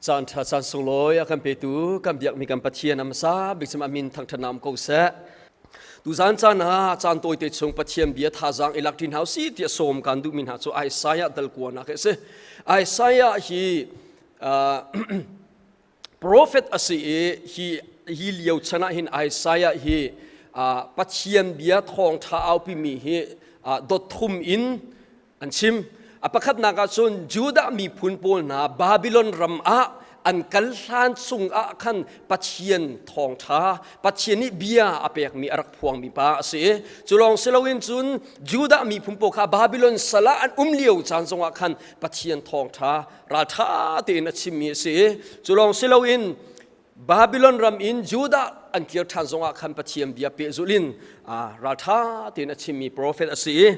Caan ṭha caan sunglawi a kan petu kan biakmi kan Pathian a hmasa bik cem a min thangṭhatnak um ko seh. Tuzaan caan ah caan tawite chung Pathian bia thazaang i lak ṭi hna usih tiah sawm kan duhmi hna cu Isaiah dal kuanak hi a si. Isaiah hi prophet a si i hi hi lio chan ah hin Isaiah hi Pathian bia thawngṭha aupimi hi dot thum in an chim. A pakhatnak ah cun Judah miphun pawl hna Babylon ram ah an kal hlan chung ah khan Pathian thawngṭha, Pathian nih bia a pekmi a rak phuangmi pa a si. Cu lawng si loin cun Judah miphun pawl kha Babylon sal ah an um lio caan zongah khan Pathian thawngṭha ralṭha tein a chimmi a si. Cu lawng si loin Babylon ram in Judah an kir ṭhan zongah khan Pathian bia pehzulh in ralṭha tein a chimmi profet a si i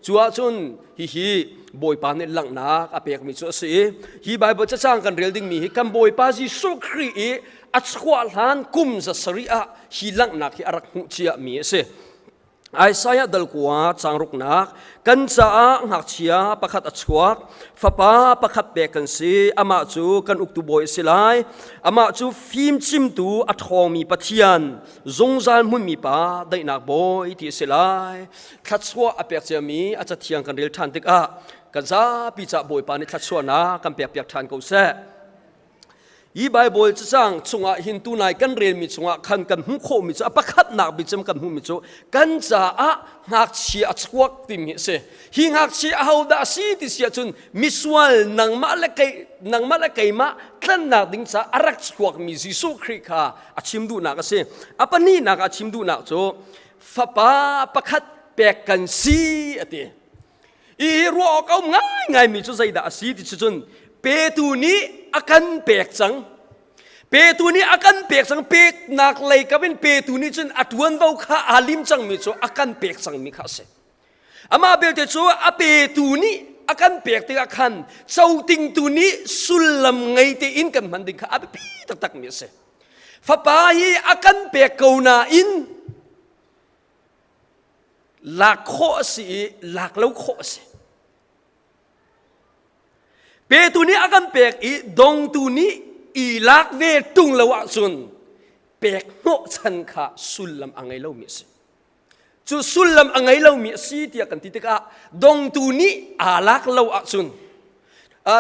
cu ahcun hihi Bawipa nih langhnak a pekmi cu a si i hi Baibal cacang kan rel dingmi hi kan Bawipa Jesuh Khrih i a chuah hlan kum 700 ah hi langhnak hi a rak hmuh ciami a si. Isaiah dal kua caang ruknak kan caah ngakchia pakhat a chuak fapa pakhat pek kan si amah cu kan uktu bawi a si lai amah cu fimchimtu a ṭhawngmi Pathian zungzal hmunmi pa daihnak bawi ti a si lai thluachuah a pek ciami a cathiang kan rel ṭhan tikah kan zapi cah Bawipa nih thluachuahnak kan pek piak ṭhan ko seh Hi Baibal cacang chungah hin tunai kan relmi chungah khan kan hmuh khawhmi cu a pakhatnak bicem kan hmuhmi cu kan caah ngakchia a chuak timi a si. Hi ngakchia ahodah a si ti si ahcun misual nangmah le kei nangmah le keimah tlannak ding caah a rak chuakmi Jesuh Khrih kha a chim duhnak a si. A pahnihnak a chim duhnak cu fapa pakhat pek kan si a ti. I ruah awk a um ngaingaimi cu zeidah a si ti cun petu nih a kan pek cang. Petu nih a kan pek cang. Peknak lei kam in petu nih cun a ṭuanvo kha aa lim cangmi cu a kan pek cangmi kha a si. Amah belte cu a petu nih a kan pek tikah khan cotingtu nih sullam ngei tein kan hman ding kha a biapi taktakmi a si. Fapa hi a kan pek ko nain lak khawh a si i lak lo khawh a si. Petu nih a kan pek i dongtu nih i lak ve ṭung lo ahcun pek hnawhchan kha sullam a ngei lomi a si. Cu sullam a ngei lomi a si tiah kan ti tikah dongtu nih aa lak lo ahcun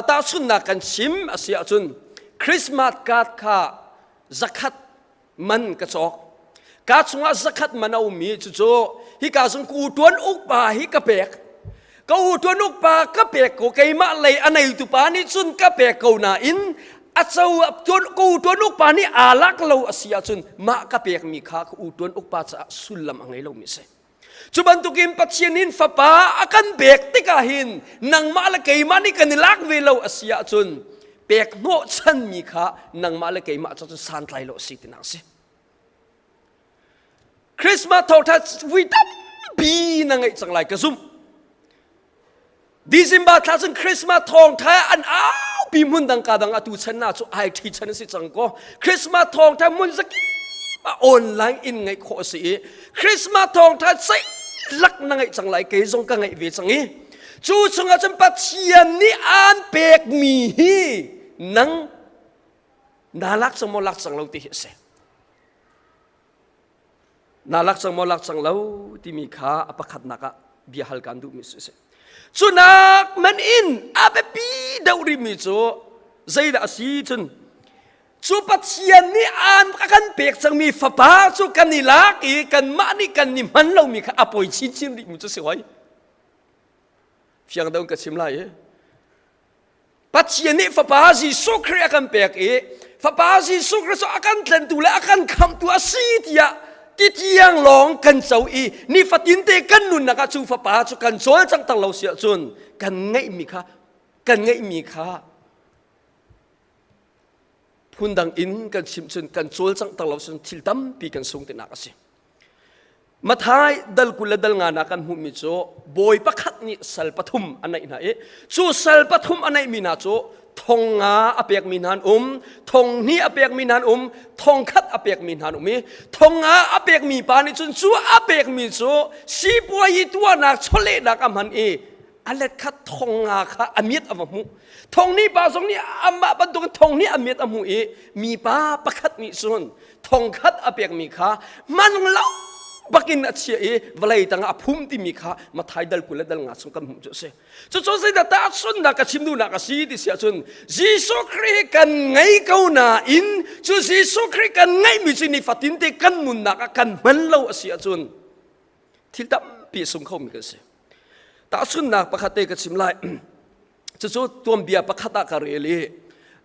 tahchunhnak kan chim a si ahcun Christmas card kha zakhat man ka cawk ka chungah zakhat man a ummi cucu hika zung ku tuan uk pa hi ka pek ka u tuan uk pa ka pek ko keimah lei a neitu pa nih cun ka pek ko nain a co tuan ko tuan uk pa nih aa lak lo a si ahcun mah ka pekmi kha ka u tuan uk pa caah sullam a ngei lomi a si cu bantukin Pathian in fapa a kan pek tikah hin nangmah le keimah nih kan i lak ve lo a si ahcun pek hnawh chanmi kha nangmah le keimah cu santlai lo a si tinak a si Christmas thawngtha vui tampi na ngeih cang lai ka zumh December thla cun Christmas thawngtha an aupi hmun dang ka dang atu chan na cu ai thi chan si cang ko Christmas thawngtha mun zakip ah online in ngaih khawh a si i Christmas thawngtha sei lak na ngaih cang lai kei zong ka ngaih ve cang i cu chungah cun Pathian nih aan pekmi hi nang na lak cang maw lak cang lo ti hi a si Na lak cang maw lak cang lo timi kha a pakhatnak ah bia hal kan duhmi si si. Cunak man in a biapi deuh rihmi cu zeidah a si cun cu Pathian nih an a kan pek cangmi fapa cu kan i lak i kanmah nih kan i hman lomi kha a poi chinchin rihmi cu si hoi. Fiang deuh in ka chim lai i Pathian nih Fapa Jesuh Khrih a kan pek i Fapa Jesuh Khrih cu a kan tlentu le a kan khamhtu a si tiah ti tiang lawng kan co i nifatin te kan nunnak ah cu Fapa cu kan cawlcangter lo si ahcun kan ngeihmi kha kan ngeihmi kha phundang in kan chim cun kan cawlcanghter lo cun thil tampi kan sung tinak a si. Mathai dal 20 le dal nga na kan hmuhmi cu bawi pakhat nih sal pathum a neih hna i cu sal pathum a neihmi hna cu thong nga a pekmi hna an um thong hnih a pekmi hna an um thong khat a pekmi hna an um i thong nga a pekmi pa nih cun cu a pekmi cu sipuayi tuahnak chawlehnak a hman i A let khat thong nga kha a miat a va hmuh. Thong ni pa zong nih amah bantukin thong nih a miat a hmuh i mipa pakhat nih cun thong khat a pekmi kha man lo bakin a chiah i vawlei tangah a phum timi kha Mathai dal 20 le dal nga chung kan hmuh cu a si. Cucu zeidah tahchunhnak ka chim duhnak a si ti si ahcun Jesuh Khrih kan ngei ko nain cu Jesuh Khrih kan ngeihmi cu nifatin te kan nunnak ah kan hman lo a si ahcun thil tampi a sung khomi kan si. Tahchunhnak pakhat te ka chim lai. Cucu tuanbia pakhat ah ka rel i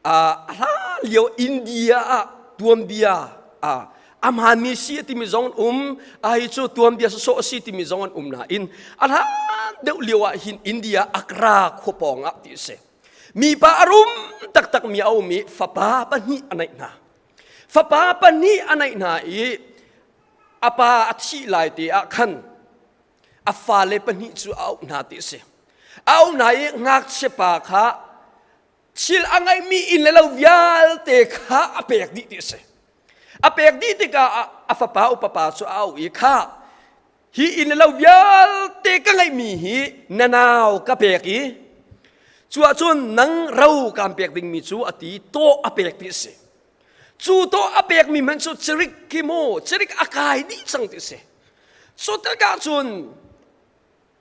a hlan lio India ah tuanbia a hmaanmi si a timi zong an um a hi cu tuanbia sawsawh a si timi zong an um nain a hlan deuh lio ah hin India Agra khua pawng ah ti a si. Mipa a rum taktak mi a um i fapa pahnih a neih hna. Fapa pahnih a neih hna i a pa a thih lai te ah khan a fale pahnih cu a auh hna ti a si. A auh hna i ngakchia pa kha thil a ngeihmi inn le lo vialte kha a pek dih ti a si. A pek dih tikah a fapa upa pa cu a auh i kha hi inn le lo vialte ka ngeihmi hi na nau ka pek i cu ahcun nang ro kaan pek dingmi cu a ti tawh a pek ti a si. Cu tawh a pekmi hmanh cu cirik khi mu cirik a kai dih cang ti a si. Cu tikah cun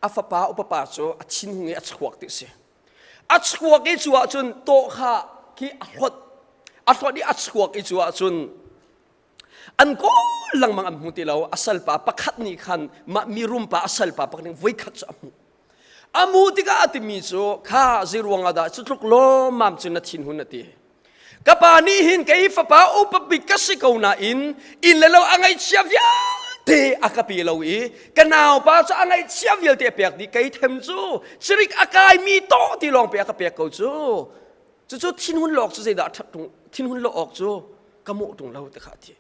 a fapa upa pa cu a thinhung i a chuak ti a si. A chuak i cu ahcun tawh kha khi a hlawt. A hlawt i a chuak i cu ahcun an kawl lengmang an hmu ti lo. A salpa pakhat nih khan mah mirum pa a salpa pakhat nih voikhat cu a hmuh. A hmuh tikah a timi cu kha zeiruang ah dah cu tluk lawmmam cu na thinhun a ti. Ka pa nih hin kei fapa upa bik ka si ko nain inn le lo a ngaihchia vialte a ka pe lo i ka naupa cu a ngaihchia vialte a pek dih kei them cu cirik a kaimi tawh ti lawng pe a ka pek ko cu cucu thinhun lawk cu zeidah ṭhat ṭung thinhun lo awk cu ka mawh ṭung lo ti kha a ti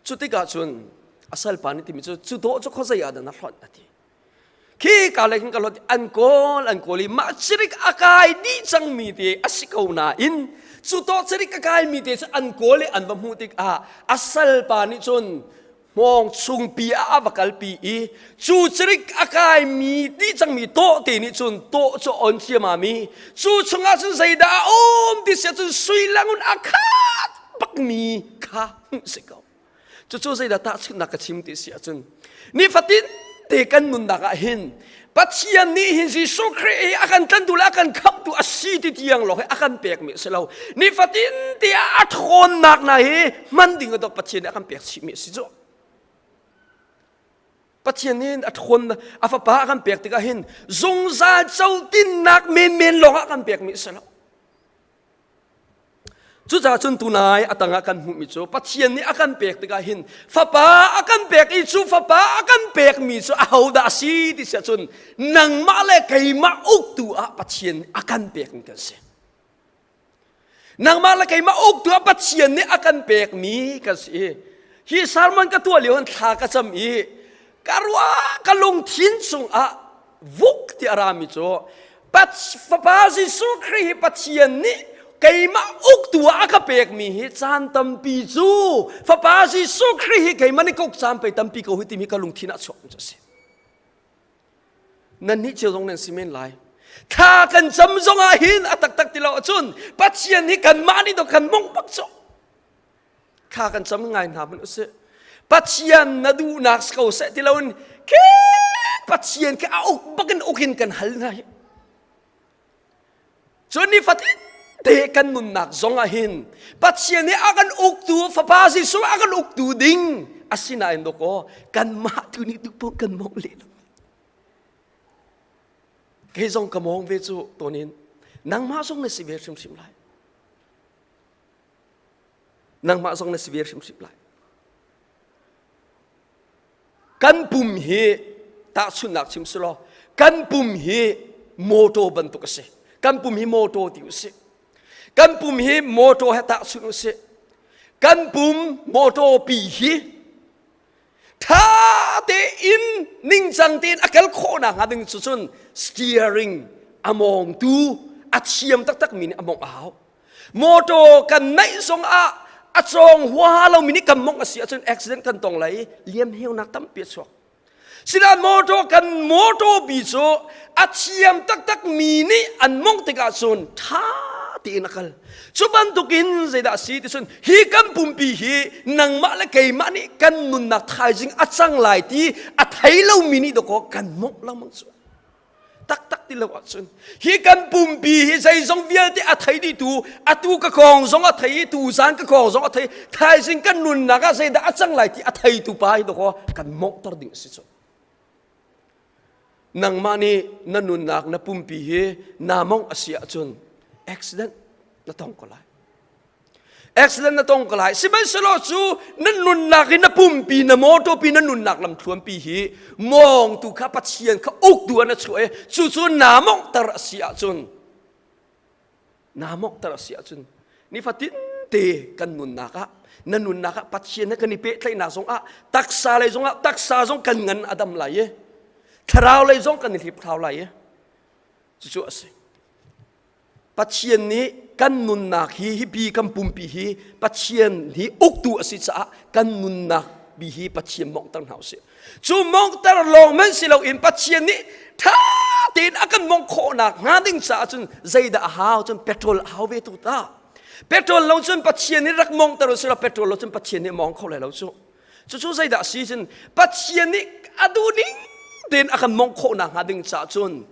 cu tikah cun a salpa nih timi cu cu dawh cu khuazei ah dah na hlonh a ti Khi ka lei khin ka lot an kawl an kawl i mah cirik a kai dih cangmi te a si ko nain cu to cirik a kaimi te cu an kawl i an va hmuh tikah a salpa nih cun hmawng chungpi ah a va kalpi i cu cirik a kaimi dih cangmi tawh te nih cun tawh cu on ciamam i cu chungah cun zeidah a um ti sia cun sui langun a khat bakmi kha hmuh si ko. Cucu zeidah tahchunhnak ka chim ti si ahcun nifatin te kan nunnak ah hin Pathian nih hin Jesuh Khrih hi a kan tlantu le a kan khamhtu a si ti tiang lawng hi a kan pekmi a si lo. Nifatin te ah a ṭhawnnak hna hi hman ding dok Pathian nih a kan pek chihmi a si cu. Pathian nih a ṭhawn a fapa a kan pek tikah hin zungzal cotinnak menmen lawng ah a kan pekmi a si lo. Cucaah cun tunai a tangah kan hmuhmi cu Pathian nih a kan pek tikah hin fapa a kan pek i cu fapa a kan pekmi cu ahodah a si ti siah cun nangmah le keimah uktu ah Pathian nih a kan pekmi kan si. Nangmah le keimah uktu ah Pathian nih a kan pekmi kan si. Hi sermon ka tuah lio in thla ka cam i ka ruah ka lungthin chungah vuk ti a rami cu Fapa Jesuh Khrih hi Pathian nih keimah uktu ah a ka pekmi hi caan tampi cu Fapa Jesuh Khrih hi keimah nih ka uk caan pei tampi ko hi timi ka lungthin ah chuak cu a si. Nan nih cio zong nan si men lai. Thla kan cam zong ah hin a taktak ti lo ahcun Pathian hi kanmah nih dok kan mong bak cu. Thla kan cam ngai hna hmanh usih. Pathian na duhnak si ko seh ti loin khi Pathian khi a uk bakin uk in kan hal hna hi. Cun nifatin te kan nunnak zong ah hin Pathian nih a kan uktu Fapa Jesuh a kan uktu ding asinain dawkaw kanmah tu nih duh paoh kan mawng lehlam. Kei zong ka mawng ve cu tonin nangmah zong na si ve hrimhrim lai. Nangmah zong na si ve hrimhrim lai. Kan pum hi tahchunhnak chim si law kan pum hi motor bantuk a si. Kan pum hi motor ti u sih. Kan pum hi motor he tahchunh u sih. Kan pum motor pi hi ṭha tein ningcang tein a kal khawh nakhnga ding cu cun steering a mawngtu a thiam taktakmi nih a mawngh a hau. Motor kan naih zong ah a cawng huaha lomi nih kan mawngh a si ahcun accident kan tong lai i liam heunak tampi a chuak. Sinain motor kan motor bi cu a thiam taktak mi nih an mongh tikah cun ṭha tein a kal. Cu bantukin zeidah a si ti cun hi kan pumpi hi nangmah le keimah nih kan nunnak thaizing a cang lai ti a thei lomi nih dawkaw kan mongh lengmang cu. Taktak ti lo ahcun hi kan pumpi hi zeizong vialte a thei dihtu atu ka kong zong a thei i tuzan ka kong zong a thei thaizing kan nunnak ah zeidah a cang lai ti a theitu pa hi dawkaw kan monghter ding a si cu. Nangmah nih na nunnak na pumpi hi naa mongh a si ahcun accident na tong ko lai. Accident na tong ko lai. Sihmanhsehlaw cu na nunnak i na pumpi na motor pi na nunnak lamthluanpi hi mawngtu kha Pathian kha uktu ah na chuah i cucu naa monghter a si ahcun naa monghter a si ahcun nifatin te kan nunnak ah na nunnak ah Pathian he kan i pehtlaihnak zong ah taksa lei zong ah taksa zong kan ngan a dam lai i thlarau lei zong kan i hliphlau lai i cucu a si. Pathian nih kan nunnak hi hipi kan pumpi hi Pathian hi uktu a si caah kan nunnak bi hi Pathian monghter hna usih. Cu monghter lawng hmanh si loin Pathian nih ṭha tein a kan mongh khawhnak hnga ding caah cun zeidah a hau cun petrol a hau ve tu ta. Petrol lo cun Pathian nih rak monghter usih law petrol lo cun Pathian nih mong kho lai lo cu. Cucu zeidah a si cun Pathian nih a duh ning tein a kan mongh khawhnak hnga ding caah cun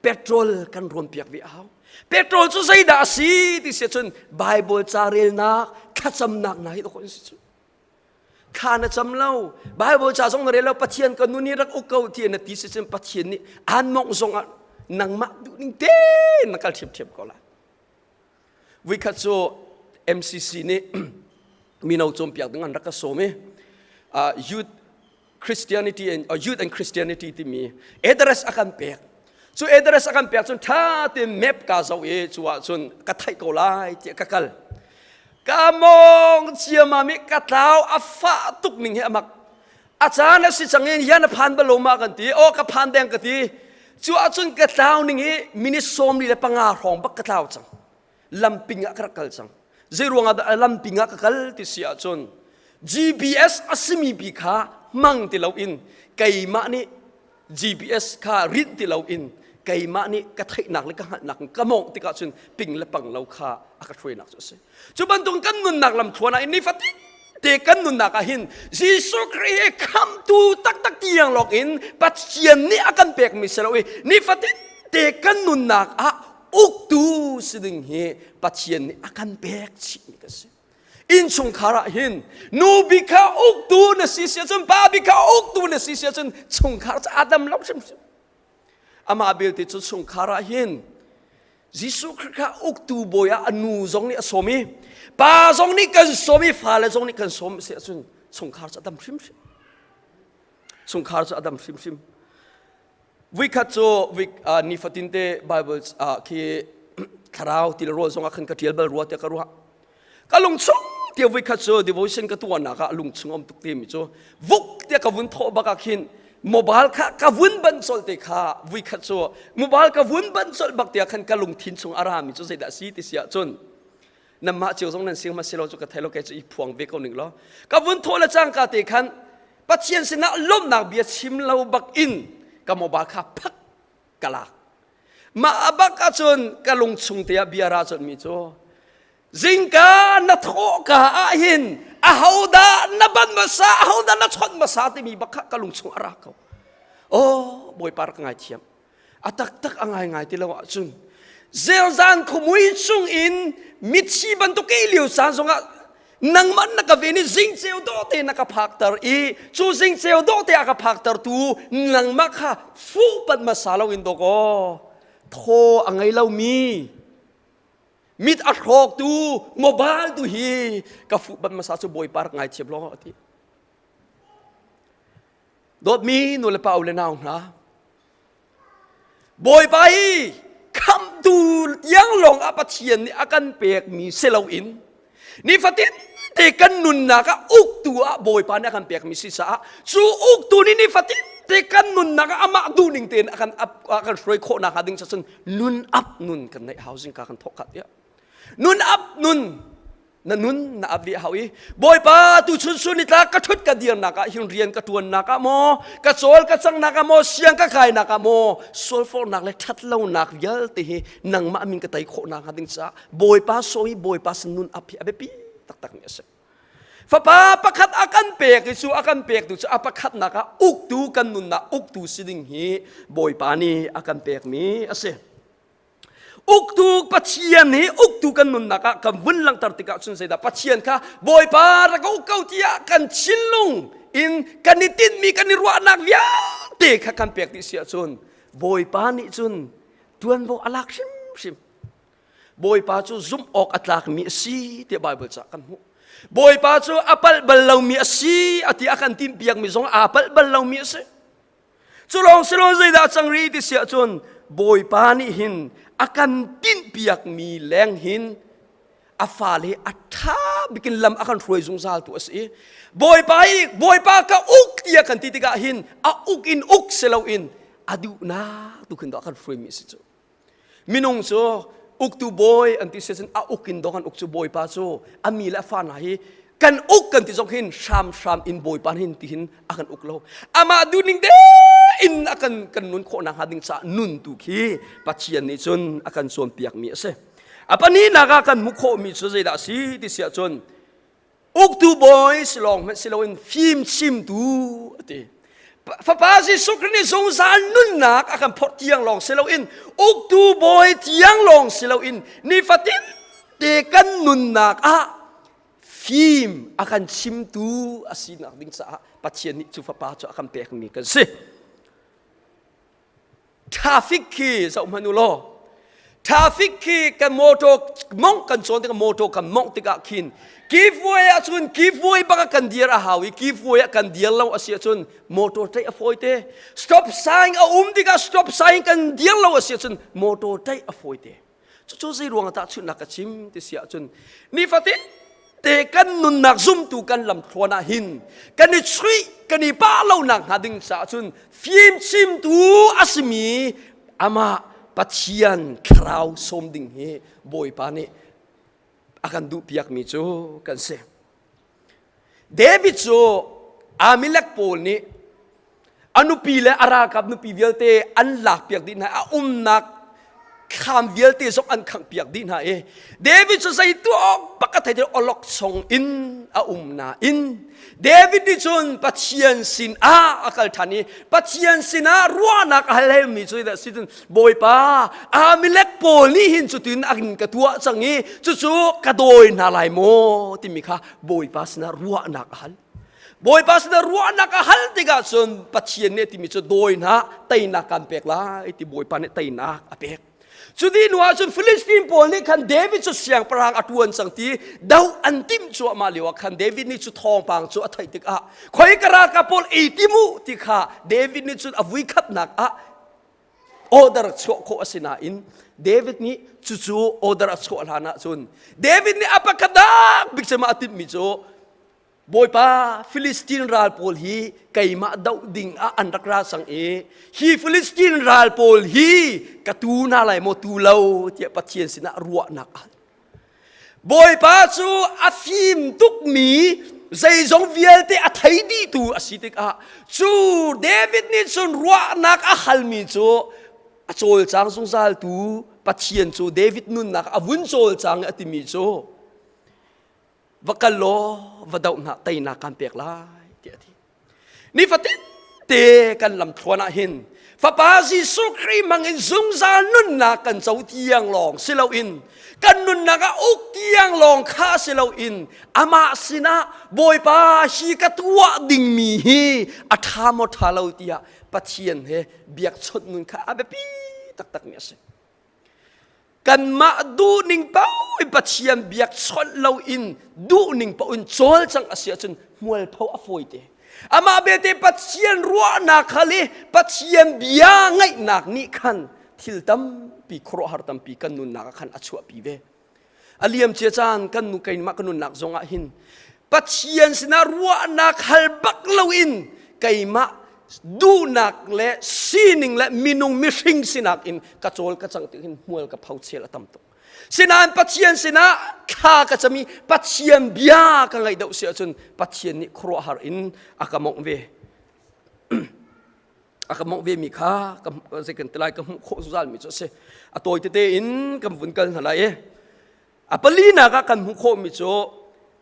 petrol kan rawnpiak ve a hau. Petrol cu zeidah a si ti si cun Bible ca relnak, thlacamnak hna hi dawh si cu. Thla na cam lo, Bible ca zong na rel lo, Pathian ka nun hi rak uk ko ti na ti si cun Pathian nih aan mongh zong ah nangmah duh ning te na kal ṭhiamṭhiam ko lai. Vuikhat cu MCC nih mino cawnpiak ding an rak ka sawm i youth Christianity and uh, Youth and Christianity timi address a kan pek. Cu address a kan pek cun ṭha tein map ka zoh i cu ah cun ka theih ko lai tiah ka kal. Ka mong ciamam i ka tlau a fah tuk ning hi a mak. A caan a si cang in yan a phan balo ma kan ti. Aw ka phan deng ka ti. Cu ah cun ka tlau ning hi minute 45 hrawng bak ka tlau cang. Lamping ah ka rak kal cang. Zeiruang ah dah lamping ah ka kal ti si ahcun GPS a simi pi kha hmang ti loin keimah nih GPS kha rinh ti loin keimah nih ka theihnak le ka hngalhnak ka mawngh tikah cun ping le pang lo kha a ka hruainak cu a si. Cu bantuk kan nunnak lamthluan ah nifatin te kan nunnak ah hin Jesuh Khrih hi khamtu taktak tiang lawng in Pathian nih a kan pekmi si lo i nifatin te kan nunnak ah uktu si ding hi Pathian nih a kan pek chihmi kan si. Innchungkhar ah hin nu bik kha uktu na si si ahcun pa bik kha uktu na si si ahcun chungkhar cu a dam lo hrimhrim. Amah belte cu chungkhar ah hin Jesuh Khrih kha uktu bawi ah a nu zong nih a sawm i pa zong nih kan sawm i fale zong nih kan sawm si ahcun chungkhar cu a dam hrimhrim. Chungkhar cu a dam hrimhrim. Vuikhat cu nifatin te Bible khi thlarau til rawl zong ah khan ka ṭial bal rua tiah ka ruah. Ka lungchung tiah vuikhat cu devotion ka tuahnak ah lungchung um tuk timi cu vuk tiah ka vun thawh bak ah khin mobile kha ka vun ban colh te kha vuikhat cu mobile ka vun ban colh bak tiah khan ka lungthin chung a rami cu zeidah si ti si ahcun namah cio zong nan sing ma silo cu ka thei lo kei cu i phuang ve ko ning law ka vun thawh le cangka te khan Pathian sinah lawmhnak bia chim lo bak in ka mobile kha phak ka lak. Mah bak ahcun ka lung chung te ah bia ra mi cu zingka na thawh ka ah hin ahodah na ban hmasa ahodah na chawnh hmasa timi bak kha ka lung chung a ra ko. Oh Bawipa rak ngaithiam. A taktak a ngaingai ti lo ahcun zelzan khumui chung in mithi bantuk i lio caan zongah nangmah na ka ven i zingceu dawh te na ka phakter i cu zingceu dawh te a ka phakter tu nangmah kha fuh pat hmasa lo in dawk aw thaw a ngei lomi mit a hrawktu mobile tu hi ka fuh bat hmasa cu bawipa rak ngaithiam law a ti Dawtmi nu le pa u le nau hna, Bawipa hi khamhtu tiang lawng ah Pathian nih a kan pekmi si loin nifatin te kan nunnak ah uktu ah Bawipa nih a kan pekmi si caah cu uktu nih nifatin te kan nunnak ah amah duhning tein a kan a kan hruai khawh nakhnga ding cun nun up nun kan neih housing ka kan thawk khat tiah nun up nun. Na nun na ap dih hau i Bawipa tu chun sun nitlak ka thut ka dirnak ah hin rian ka tuannak ah maw ka cawl ka cangnak ah maw siang ka kainak ah maw sualfornak le thatlonak vialte hi nangmah min ka tei khawhnak hnga ding caah Bawipa sawi Bawipa sin nun ap hi a biapi taktak mi a si. Fapa pakhat a kan pek i cu a kan pek tu cu a pakhatnak ah uktu kan nunnak uktu si ding hi Bawipa nih a kan pekmi a si. Uktu Pathian hi uktu kan nunnak ah kan vun langhter tikah cun zeidah Pathian kha Bawipa rak ka uk ko tiah kan thinlung in kan i tinhmi kan i ruahnak vialte kha kan pek dih si ahcun Bawipa nih cun tuanvo a lak hrimhrim. Bawipa cu zumh awk a tlakmi a si tiah Baibal ca kan hmuh. Bawipa cu a palh bal lomi a si a ti a kan timhpiakmi zong aa palh bal lomi a si. Cu lawng si lo zeidah cang rih ti si ahcun Bawipa nih hin a kan tinhpiakmi leng hin a fale a ṭha bikin lam a kan hruai zungzal tu a si i Bawipa i Bawipa ka uk tiah kan ti tikah hin a uk in uk si loin a duhnak tu khin dawh a kan hruaimi a si cu. Minung cu uktu bawi an ti si cun a uk in dong an uk cu bawipa cu a mi le a fa hna hi kan uk kan ti zong hin hramhram in bawipa hin ti hin a kan uk lo amah duhning te in a kan kan nun khawh nakhnga ding caah nun tu khi Pathian nih cun a kan cawnpiak mi a si a pahnihnak ah kan hmuh khawhmi cu zeidah a si ti si ahcun Uktu bawi si lawng hmanh si loin fimchimtu a ti. Fapa Jesuh Khrih nih zungzal nunnak a kan phorh tiang lawng si loin uktu bawi tiang lawng si loin nifatin te kan nunnak ah fim a kan chimtu a sinak ding caah Pathian nih cu fapa cu a kan pekmi kan si. Traffic khi zoh hmanh u law traffic khi kan motor mongh kan cawn tikah motor kan mongh tikah khin give way ahcun give way bak kan dir a hau i give way ah kan dir lo a si ahcun motor tlaih a fawi te stop sign a um tikah stop sign kan dir lo a si ahcun motor tlaih a fawi te Cucu zei ruang ah tahchunhnak ka chim ti si ahcun nifatin te kan nunnak zumtu kan lamthluan ah hin kan i chuih kan i pah lonak hnga ding caah cun fimchimtu a simi amah Pathian thlarau sawm ding hi Bawipa nih a kan duhpiakmi cu kan si. David cu Amalek pawl nih a nupi le a ralkap nupi vialte an lakpiak dih hna a umnak thlam vialte zong an khanghpiak dih hna i David cu zei tuah awk bak a thei ti awlok song in a um nain David nih cun Pathian sin ah a kal ṭhan i Pathian sinah ruahnak a hal helmi cu dah si cun Bawipa Amalek pawl nih hin cutin an ka tuah cang i cucu ka dawi hna lai maw timi kha Bawipa sinah ruahnak a hal. Bawipa sinah ruahnak a hal tikah cun Pathian nih timi cu dawi hna teinak kan pek lai ti Bawipa nih teinak a pek. Cu dih hnu ah cun Philistine pawl nih khan David cu siangpahrang a ṭuan cang ti doh an timh cuahmah lio ah khan David nih cu thawngpang cu a theih tikah khoi ka ralkap pawl ei tim u ti kha David nih cun a vuikhatnak ah order chuah khawh a si nain David nih cucu order a chuah hlan ah cun David nih a pakhat bik cem ah a timhmi cu Bawipa Philistine ral pawl hi keimah doh ding ah an rak ra cang i hi Philistine ral pawl hi ka tu hna lai maw tu lo tiah Pathian sinah ruahnak a hal. Bawipa cu a fim tukmi zeizong vialte a thei dihtu a si tikah cu David nih cun ruahnak a halmi cu a cawlcang zungzaltu Pathian cu David nunnak a vun cawlcang a timi cu va kal law va doh hna teinak kan pek lai tiah a ti nifatin te kan lamthluan ah hin Fapa Jesuh Khrih hmangin zungzal nunnak kan co tiang lawng si loin kan nunnak ah uk tiang lawng kha si loin amah sinah Bawipa hi ka tuah dingmi hi a ṭha maw ṭha lo tiah Pathian he biakchawnh nun kha a biapi taktakmi a si. Kanmah duhning paoh in Pathian biakchawnh loin duhning paoh in cawlcangh a si ahcun hmualpho a fawi te. Amah belte Pathian ruahnak kha le Pathian bia ngaihnak nih khan thil tampi khuaruahhar tampi kan nunnak ah khan a chuahpi ve. A liamcia caan kan nu keimah ka nunnak zong ah hin Pathian sinah ruahnak hal bak loin keimah duhnak le sining le minung mihring sinak in ka cawl ka cang ti hin hmual ka pho chel a tam tuk. Sinain Pathian sinah thla ka cam i Pathian bia ka ngaih deuh si ahcun Pathian nih khuaruahhar in a ka mawngh ve. A ka mawngh ve mi kha ka zei kan ti lai ka hmuh khawh zungzal mi cu a si. A tawi tete in kan vun kal hna lai i A palinak ah kan hmuh khawhmi cu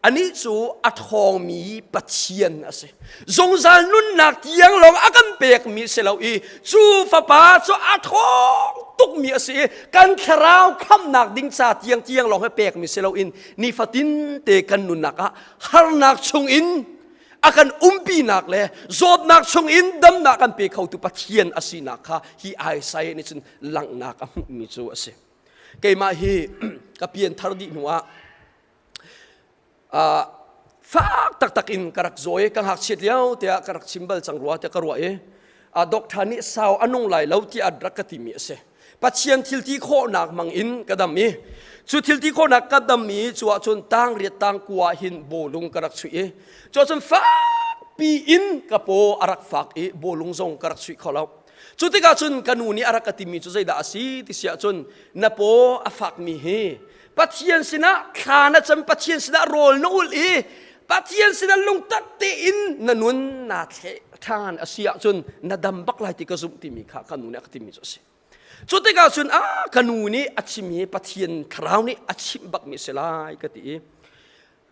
anih cu a ṭhawngmi Pathian a si. Zungzal nunnak tiang lawng a kan pekmi si lo i cu fapa cu a ṭhawng tukmi a si i kan thlarau khamhnak ding ca tiang tiang lawng hi pekmi si loin nifatin te kan nunnak ah harnak chungin a kan umpinak le zawtnak chungin damnak kan pe khotu Pathian a sinak kha hi Isaiah nih cun langhnak a hmuhmi cu a si. Keimah hi ka pianthar dih hnu ah fak taktak in ka rak zaw i ka ngakchiat lio tiah ka rak chim bal cang rua tiah ka ruah i doctor nih sau a nung lai lo tiah an rak ka timi a si. Pathian thil ti khawhnak mang in ka dam i cu thil ti khawhnak ka dam i cu ahcun tang riat tang kua hin bawlung ka rak chuih i cu ahcun fakpi in ka paw a rak fak i bawlung zong ka rak chuih kho lo. Cu tikah cun ka nu nih a rak ka timi cu zeidah a si ti si ahcun na paw a fakmi hi Pathian sinah thla na cam Pathian sinah rawl na ulh i Pathian sinah lungtak tein na nun naa thleh ṭhan a si ahcun na dam bak lai ti ka zumh timi kha ka nu nih a ka timi cu a si. Cu tikah cun a ka nu nih a chim hi Pathian thlarau nih a chimh bakmi a si lai ka ti i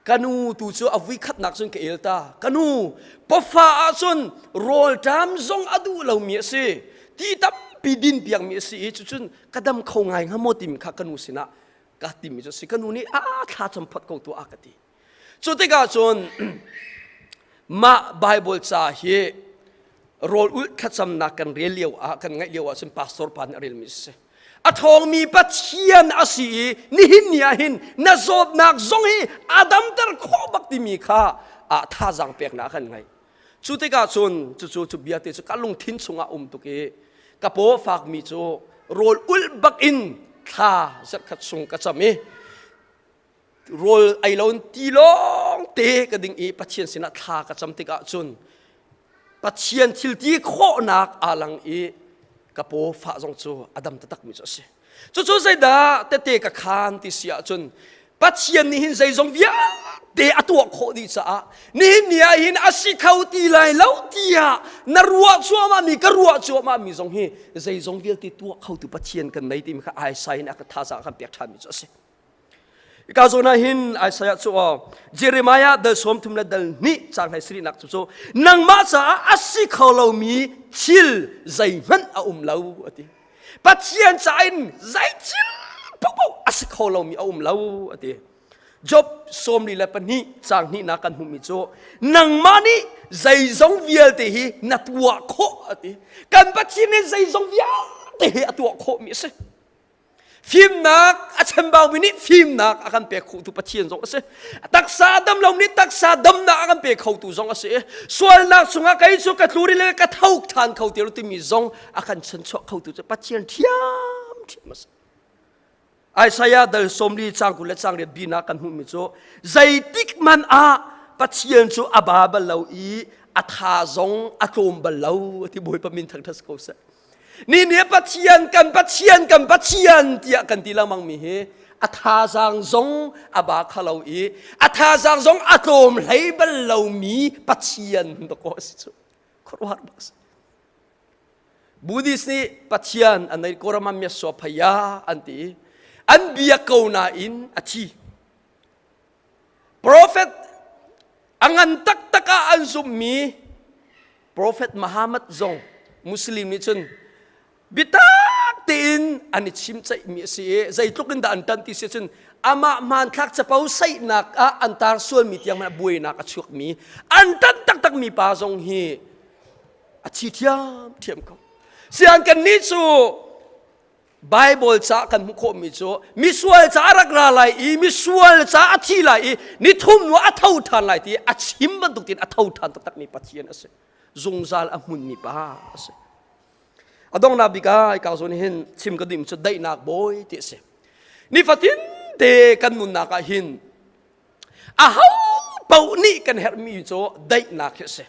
Ka nu tu cu a vui khatnak cun ka el ta. Ka nu, pawfa ahcun rawlṭam zong a duh lomi a si. Ti tampi din piakmi a si i cucun ka dam kho ngai hnga maw timi kha ka nu sinah ka timi cu a si. Ka nu nih a thla cam phot ko tuah a ka ti. Cu tikah cun mah Bible ca hi rawl ulh thlacamnak kan rel lio ah kan ngaih lio ah cun pastor pa nih a relmi a si. A ṭhawngmi Pathian a si i nihin ni ah hin na zawtnak zong hi a damter khawh bak timi kha ah thazaang peknak kan ngei. Cu tikah cun cucu cu bia te cu ka lungthin chungah um tuk i ka paw fakmi cu rawl ulh bak in thla zarhkhat chung ka cam i rawl ei loin ti lawng te ka ding i Pathian sinah thla ka cam tikah cun Pathian thil ti khawhnak aa lang i ka paw fah zong cu a dam taktakmi cu a si. Cucu zeidah tete ka khaan ti si ahcun Pathian nih hin zeizong vialte a tuah khawh dih caah nihin ni ah hin a si kho ti lai lo tiah na ruah cuahmah mi ka ruah cuahmah mi zong hi zeizong vialte tuah khotu Pathian kan nei timi kha Isaiah in a ka thazaang a kan pek ṭhanmi cu a si. Ka zawn ah hin Isaiah cu aw Jeremiah dal 30 le dal hnih caang hlei sarihnak cu cu nangmah caah a si kho lomi thil zeihmanh a um lo a ti. Pathian caah in zei thil paohpaoh a si kho lomi a um lo a ti. Job 42 caang hnihnak kan hmuhmi cu nangmah nih zeizong vialte hi na tuah khawh a ti. Kan Pathian nih zeizong vialte hi a tuah khawhmi a si. Fimnak a chembaumi nih fimnak a kan pek khotu Pathian zong a si. Taksa dam lo nih taksa damnak a kan pe khotu zong a si. Sualnak chungah kei cu ka tluri le ka tho ṭhan kho ti lo timi zong a kan chanchuah khotu cu Pathian ṭhiamṭhiam a si. Isaiah dal 40 caang 20 le caang riat bina kan hmuhmi cu zeitik man ah Pathian cu a ba bal lo i a tha zong a tlawm bal lo ti Bawipa min thangṭhat ko seh. Ni nih Pathian kan Pathian kan Pathian tiah kan ti lengmang mi hi a thazaang zong a ba kha lo i a thazaang zong a tlawm hlei bal lomi Pathian dakaw a si cu khuaruahhar bak si. Buddhist nih Pathian an nei Korama Myaswa Phaya an ti an biak ko nain a thi. Prophet a ngan taktak ah an zumhmi Prophet Muhammad zong Muslim nih cun biatak tein an i chimceihmi a si i zeitluk in dah an ṭanh ti si cun amah hmanthlak capo saihnak ah an tar sualmi tiang hmanh buainak a chuakmi an ṭanh taktakmi pa zong hi a thi ṭhiamṭhiam ko. Sian kannih cu Bible ca kan hmuh khawhmi cu misual ca a rak ra lai i misual ca a thi lai i nithum hnu a tho ṭhan lai ti a chim bantuk tin a tho ṭhan taktakmi Pathian a si. Zungzal a hmunmi pa a si. A donghnak bik ah ka zawn hin chim ka duhmi cu daihnak bawi ti a si. Nifatin te kan nunnak ah hin aho paoh nih kan herhmi cu daihnak hi a si.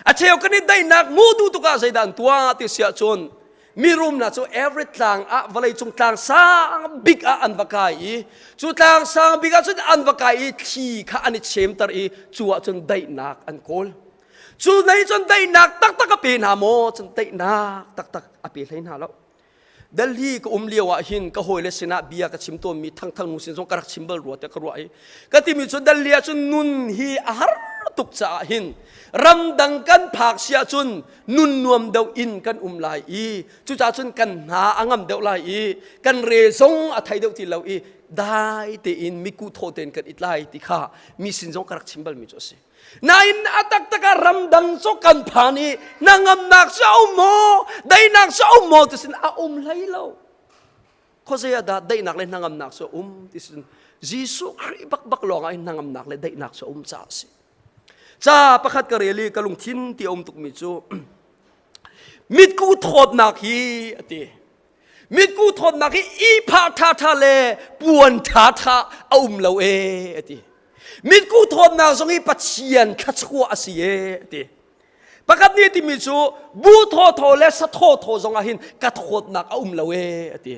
A cheu kan i daihnak mu duh tuk ah zeidah an tuah ti si ahcun. Mirum hna cu every tlang ah vawleicung tlang sang bik ah an va kai i cu tlang sang bik ah cun an va kai i thli kha an i chemter i cu ah cun daihnak an kawl. Cu nei cun daihnak taktak a pe hna maw? Cun daihnak taktak a pe hlei hna lo. Delhi ka um lio ah hin ka hawile sinah bia ka chim tawnmi thangthang nu sin zong ka rak chim bal rua tiah ka ruah i ka timi cu Delhi ah cun nun hi a har tuk caah hin ramdang kan phak si ahcun nun nuam deuh in kan um lai i cucaah cun kan hna a ngam deuh lai i kan re zong a thei deuh ti lo i dai tein miku thaw tein kan it lai ti kha mi sin zong ka rak chim balmi cu a si. Nain a taktak ah ramdang cu kan phan i hnangamnak cu a um maw daihnak cu a um maw ti sin a um hlei lo. Khuazei ah dah daihnak le hnangamnak cu a um ti sin Jesuh Khrih bakbak lawng ah hnangamnak le daihnak cu a um caah a si. Ca pakhat ka rel i ka lungthin ti a um tukmi cu mitku thawtnak hi a ti. Mitku thawtnak hi ihphah ṭhaṭha le puan ṭhaṭha a um lo ee a ti. Mitku thawtnak zong hi Pathian thluachuah a si ee a ti. Pakhat nih timi cu bu thawthaw le sa thawthaw zong ah hin ka thawtnak a um lo ee a ti.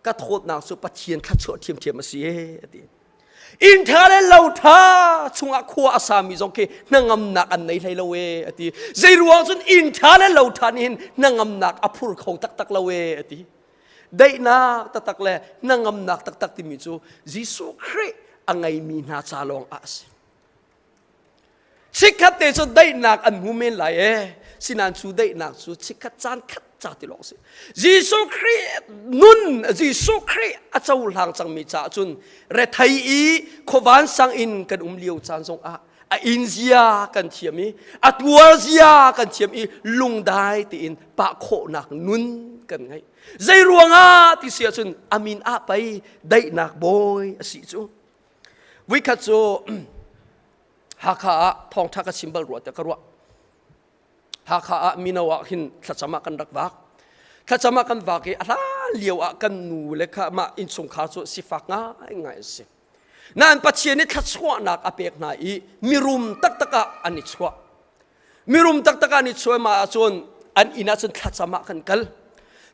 Ka thawtnak cu Pathian thluachuah ṭhiamṭhiam a si ee a ti. Inn ṭha le lo ṭha chungah khua a sami zong khi hnangamnak an nei hlei lo ee a ti. Zei ruang cun inn ṭha le lo ṭha nih hin hnangamnak a phur kho taktak lo ee a ti. Daihnak taktak le hnangamnak taktak timi cu Jesuh Khrih a ngeimi hna ca lawng ah a si. Chikkhat te cu daihnak an hmu men lai ee. Sinain cu daihnak cu chikkhat caan khat ca ti lawng si. Jesuh Khrih nun, Jesuh Khrih a cohlang cangmi caah cun rethei i khuavan sang in kan um lio caan zong ah a inn zia kan thiam i a tuar zia kan thiam i lungdai tein pah khawhnak nun kan ngei. Zei ruangah ti si ahcun a min ah pei daihnak bawi a si cu. Vuikhat cu Hakha ah thawngṭha ka chim bal rua tiah ka ruah. Hakha ah mino ah hin thlacam ah kan rak vak. Thlacam ah kan vak i a hlan lio ah kan nu le kha mah innchungkhar cu sifak ngaingai an si. Nain Pathian nih thluachuahnak a pek hna i mirum taktak ah an i chuah. Mirum taktak ah nih chuai ma ahcun an inn ahcun thlacam ah kan kal.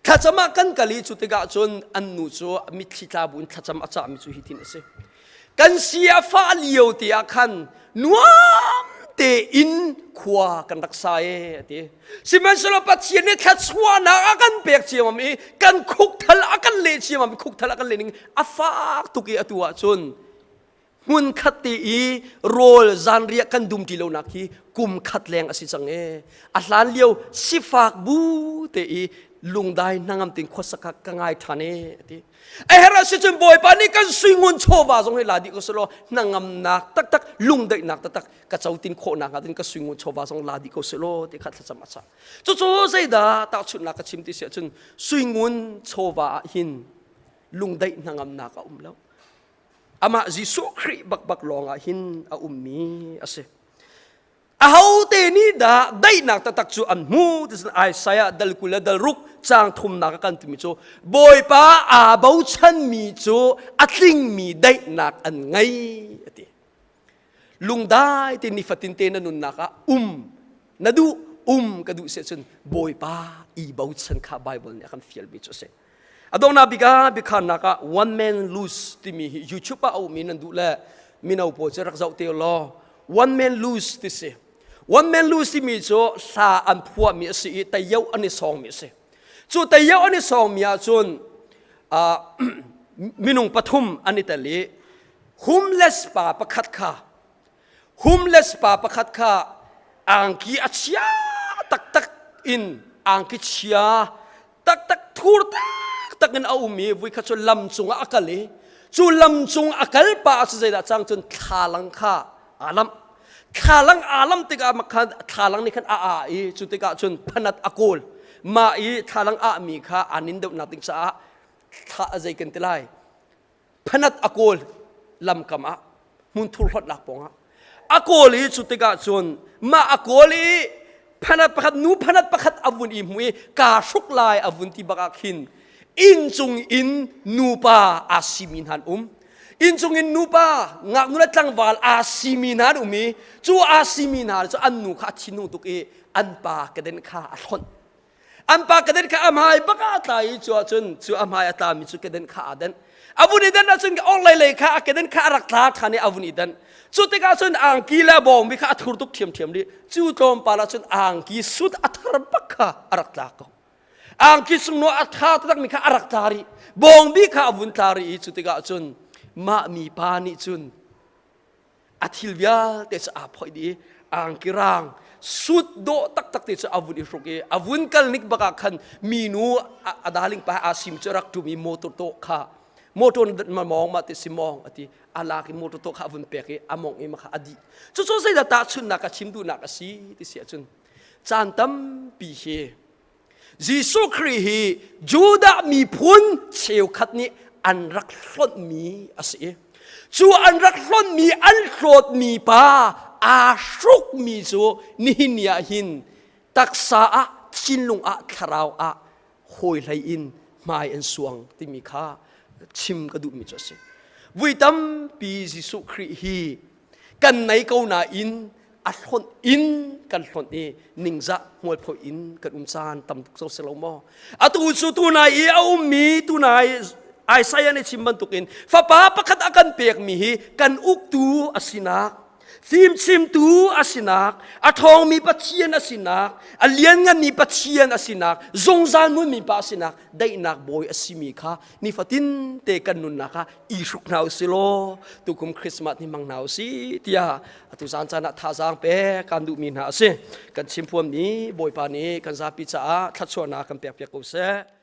Thlacam ah kan kal i cu tikah cun an nu cu mitthli tla buin thlacam a cahmi cu hitin a si. Kan si a fah lio te ah khan nuam tein khua kan rak sa e a ti. Sihmanhsehlaw Pathian nih thluachuahnak a kan pek ciammam i kan khukthal a kan leh ciammam i khukthal a kan leh ning a fak tuk i atu ahcun Hmunkhat te i rawl zanriah kan dum ti lonak hi kum khat leng a si cang e. A hlan lio sifak bu te i lungdai hnangam tin khuasak ka ka ngai ṭhan e ti. A herh a si cun Bawipa nih kan suingun chawva zong hi la dih ko selaw hnangamnak taktak lungdaihnak taktak ka cotin khawhnak hnga tin ka suingun chawva zong la dih ko selaw ti kha thlacam a cah. Cucu zeidah tahchunhnak ka chim ti si ahcun suingun chawva ah hin lungdaih hnangamnak a um lo. Amah Jesuh Khrih bakbak lawngah hin a ummi a si. Ahote nih dah daihnak taktak cu an hmu ti sin Isaiah dal 20 le dal ruk caang thumnak a kan timi cu Bawipa aa bochanmi cu a tlingmi daihnak an ngei a ti. Lungdai te nifatin te na nunnak ah um na duh um ka duh si cun Bawipa i bochan kha Bible nih a kan fialmi cu a si. A donghnak bik ah biakharnak ah one man lose timi hi YouTube ah a ummi nan duh le mino pawl cu rak zoh te law one man lose ti si. One man lose timi cu hla an phuahmi a si i tayo an i sawngmi a si. Cu tayo an i sawngmi ahcun uh, minung pathum an i tel i homeless pa pakhat kha homeless pa pakhat kha angki a chia taktak in angki chia taktak thur taktak in a um i vuikhat cu lam cungah a kal i cu lam cung a kal pa ah cu zeidah cang cun thlalang kha aa lamh thlalang aa lamh tikah khan thlalang nih khan a aa i cu tikah cun phanat a kawl mah i thlalang ah mi kha aa nin deuhnak ding caah thla zei kan ti lai phanat a kawl lamkam ah hmunthur hlawtnak pawngah a kawl i cu tikah cun mah a kawl i phanat pakhat nu phanat pakhat a vun i hmu i kaa hruk lai a vun ti bak ah khin inncung in nupa aa simi hna an um inncung in nupa ngaknu le tlangval aa simi hna an um i cu aa simi hna cu an nu kha a thinhung tuk i an pa keden kha a hlonh. An pa kedenh kha a hmai bak ah a tla i cu ahcun cu a hmai a tlami cu kedenh kha aa denh. A vun i denh ahcun orhlei lei kha a kedenh kha a rak tla ṭhan i a vun i denh. Cu tikah cun angki le bawngbi kha a thur tuk ṭhiamṭhiam dih. Cu tlawmpal ah cun angki sut a thar bak kha a rak tla ko. Angki sungno a ṭha takmi kha a rak tla rih. Bawngbi kha a vun tla rih i cu tikah cun mah mipa nih cun a thil vialte cu aa phoih dih i angki rang sut dawh taktak te cu a vun i hruk i a vun kal nik bak ah khan minu a darling pa aa sim cu rak ṭum i motor tawh kha motor ma mawng ma ti si mawng ati a lak i motor tawh kha a vun pek i a mawng i ma kha a dih cucu zeidah tahchunhnak ka chim duhnak a si ti si ahcun caan tampi hi Jesuh Khrih hi Judah miphun cheukhat nih an rak hlonhmi a si i cu an rak hlonhmi an hlawtmi pa aa hrukmi cu nihin ni ah hin taksa ah thinlung ah thlarau ah hawi hlei in hmai an suang timi kha chim ka duhmi cu a si. Vui tampi Jesuh Khrih hi kan nei ko nain a hlonh in kan hlonh i ningzah hmualphoih in kan um caan tam tuk zo si lo maw? Atu cu tunai i a ummi tunai Isaiah nih chim bantukin fapa pakhat a kan pekmi hi kan uktu a sinak fimchimtu a sinak a ṭhawngmi Pathian a sinak a liannganmi Pathian a sinak zungzal nunmi pa a sinak daihnak bawi a simi kha nifatin te kan nunnak ah i hruk hna usih law tukum Christmas ni hmang hna usih tiah atu zan caan ah thazaang pe kan duhmi hna a si. Kan chimphuammi Bawipa nih kan zapi caah thluachuahnak kan pek piak ko seh.